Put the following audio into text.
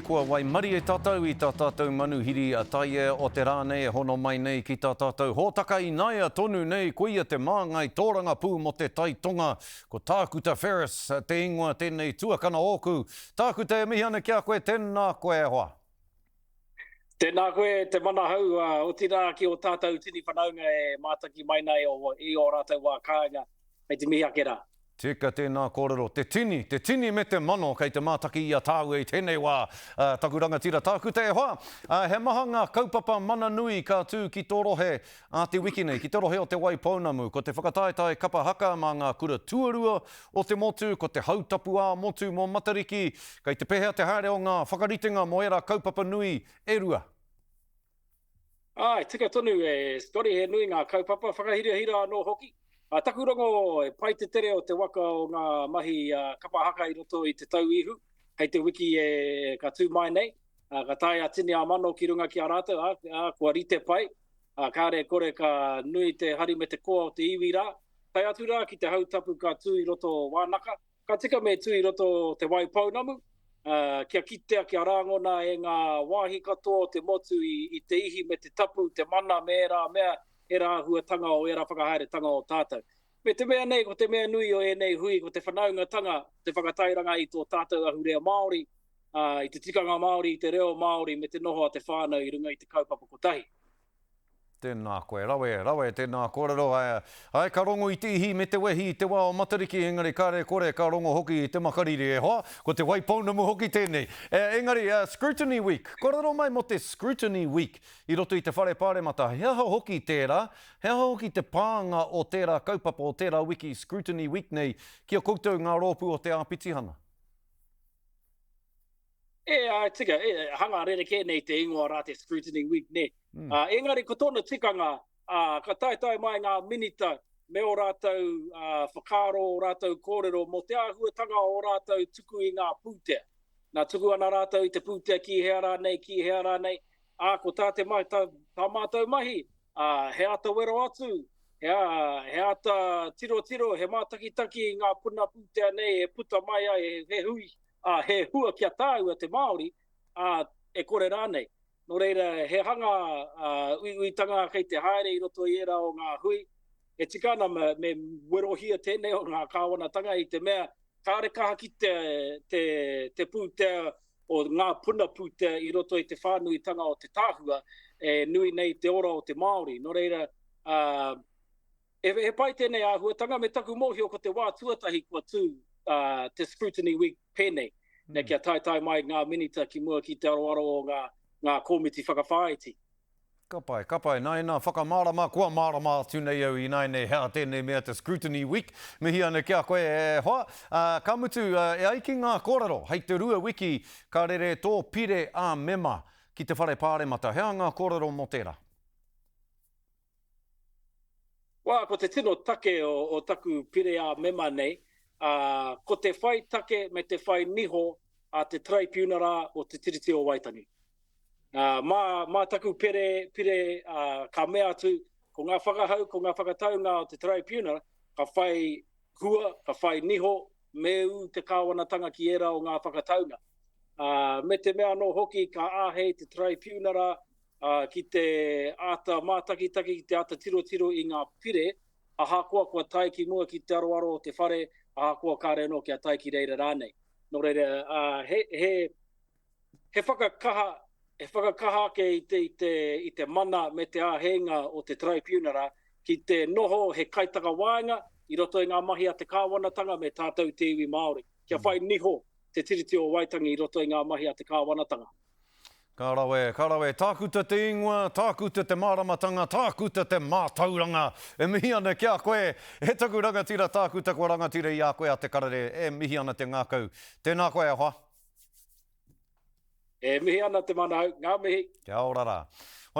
Kua waimarie tātou i tā tātou manuhiri a Taiea o te rā nei e hono mai nei ki tā tātou hōtaka ināia tonu nei koia te māngai tōrangapū mō te Tai Tonga ko Tākuta Ferris te ingoa tēnei tuakana ōku. Tākuta e mihi ana ki a koe tēnā koe e hoa. Tēnā koe te manahau, otirā ki ō tātou tini whanaunga e mātaki mai nei i ō rātou wā kāinga hei te mihi ake rā. Tika tēnā kōrero. Te tini, te tini me te mano kei te mātaki i a tāua i tēnei wā. Taku rangatira tākuta e hoa, he maha ngā kaupapa mana nui ka tū ki tō rohe ā te wiki nei, ki te rohe o Te Waipounamu. Ko te whakataetae kapa haka mā ngā kura tuarua o te motu, ko te hautapu ā-motu mō Matariki. Kei te pēhea te haere o ngā whakaritenga mō ērā kaupapa nui e rua? Āe, tika tonu e Scotty, he nui ngā kaupapa, whakahirahira anō hoki. Ā, taku rongo e pai te tere o te waka o ngā mahi kapa haka i roto i Te Tau Ihu, hei te wiki e ka tū mai nei, ā, ka tae a tini a mano ki runga ki a rātou, ā, ā, kua rite pai, ā, kāre e kore ka nui te hari me te koa o te iwi rā. Tae atu rā ki te hautapu ka tū i roto o Wānaka, Ka tika me tū i roto o Te Waipounamu, ā, kia kitea, kia rāngona e ngā wāhi katoa o te motu i te ihi me te tapu, te mana me ērā mea, ērā āhuatanga o ērā whakahaeretanga o tātou. Me te mea nei, ko te mea nui o ēnei hui, ko te whanaungatanga, te whakatairanga i tō tātou ahurea Māori, ā, i te tikanga Māori, i te reo Māori me te noho a te whānau i runga i te kaupapa kotahi. Tēnā koe. Rawe, rawe tēnā kōrero. Āe, ka rongo i te ihi me te wehi i te wā o Matariki, engari kāre kore ka rongo hoki i te makariri. E hoa, ko te Waipounamu hoki tēnei. Engari, Scrutiny Week. Kōrero mai mō te Scrutiny Week i roto i te Whare Pāremata. He aha hoki tērā? He aha hoki te pānga o tērā kaupapa, o tērā wiki Scrutiny Week nei ki a koutou ngā rōpū o te āpitihana? E, āe tika, e, hanga rerekē nei te ingoa rā te Scrutiny Week, nē. Mm. Uh, engari ko tōna tikanga, uh, ka taetae mai ngā minita me ō rātou uh, whakaaro, ō rātou kōrero mō te āhuatanga o rātou tuku i ngā pūtea. Nā tuku ana rātou i te pūtea ki hea rānei, ki hea rānei, ā, ko tā te mahi, tā, tā mātou mahi, ā, he āta wero atu, he, ā, he āta tirotiro, he mātakitaki i ngā puna pūtea nei e puta mai ai, he, he hui, ā, he hua ki a tāua te Māori, ā, e kore rānei. Nō reira, he hanga uiuitanga kei te haere i roto i ērā o ngā hui. E tika ana me, me werohia tēnei o ngā kāwanatanga i te mea kāore kaha ki te, te, te pūtea o ngā puna pūtea i roto i te whānuitanga o te tahua e nui nei te ora o te Māori. Nō reira, ā, He pai tēnei āhuatanga, me taku mōhio ko te wā tuatahi kua tū te Scrutiny Week pēnei, mm. kia taetae mai ngā minita ki mua ki te aroaro o ngā, ngā kōmiti whakawhāiti. Ka pai, ka pai. Nā ēnā whakamārama, kua mārama atu nei au ināianei he aha tēnei mea te Scrutiny Week. Mihi ana ki a koe e hoa. Uh, ka mutu, uh, e ai ki ngā kōrero, hei te rua wiki ka rere tō pire ā-mema ki te Whare Pāremata. He aha ngā kōrero mō tērā? Wā, ko te tino take o, o taku pire ā-mema nei, ā, ko te whai take me te whai niho a te Taraipiunara o Te Tiriti o Waitangi. Ā, mā, mā taku pere, pire, ā, ka mea atu, ko ngā whakahau, ko ngā whakataunga o te Taraipiunara, ka whai hua, ka whai niho, me ū te kāwanatanga ki ērā o ngā whakataunga. Ā, me te mea anō hoki ka āhei te Taraipiunara ā, ki te āta mātakitaki, ki te āta tirotiro i ngā pire, ahakoa kua tae ki mua ki te aroaro o te whare, ahakoa kāre anō kia tae ki reira rānei. Nō reira, ā, he, he, he whakakaha, he whakakaha ake i te, i te, i te mana me te āheinga o te Taraipiunara ki te noho he kaitakawaenga i roto i ngā mahi a te kāwanatanga me tātou te iwi Māori, kia whai niho te Tiriti o Waitangi i roto i ngā mahi a te kāwanatanga. Ka rawe, ka rawe. Tākuta te ingoa, tākuta te māramatanga, tākuta te mātauranga. E mihi ana ki a koe, e taku rangatira, tākuta kua rangatira i a koe a Te Karere. E mihi ana te ngākau. Tēnā koe e hoa. E mihi ana te manahau. Ngā mihi. Kia ora rā.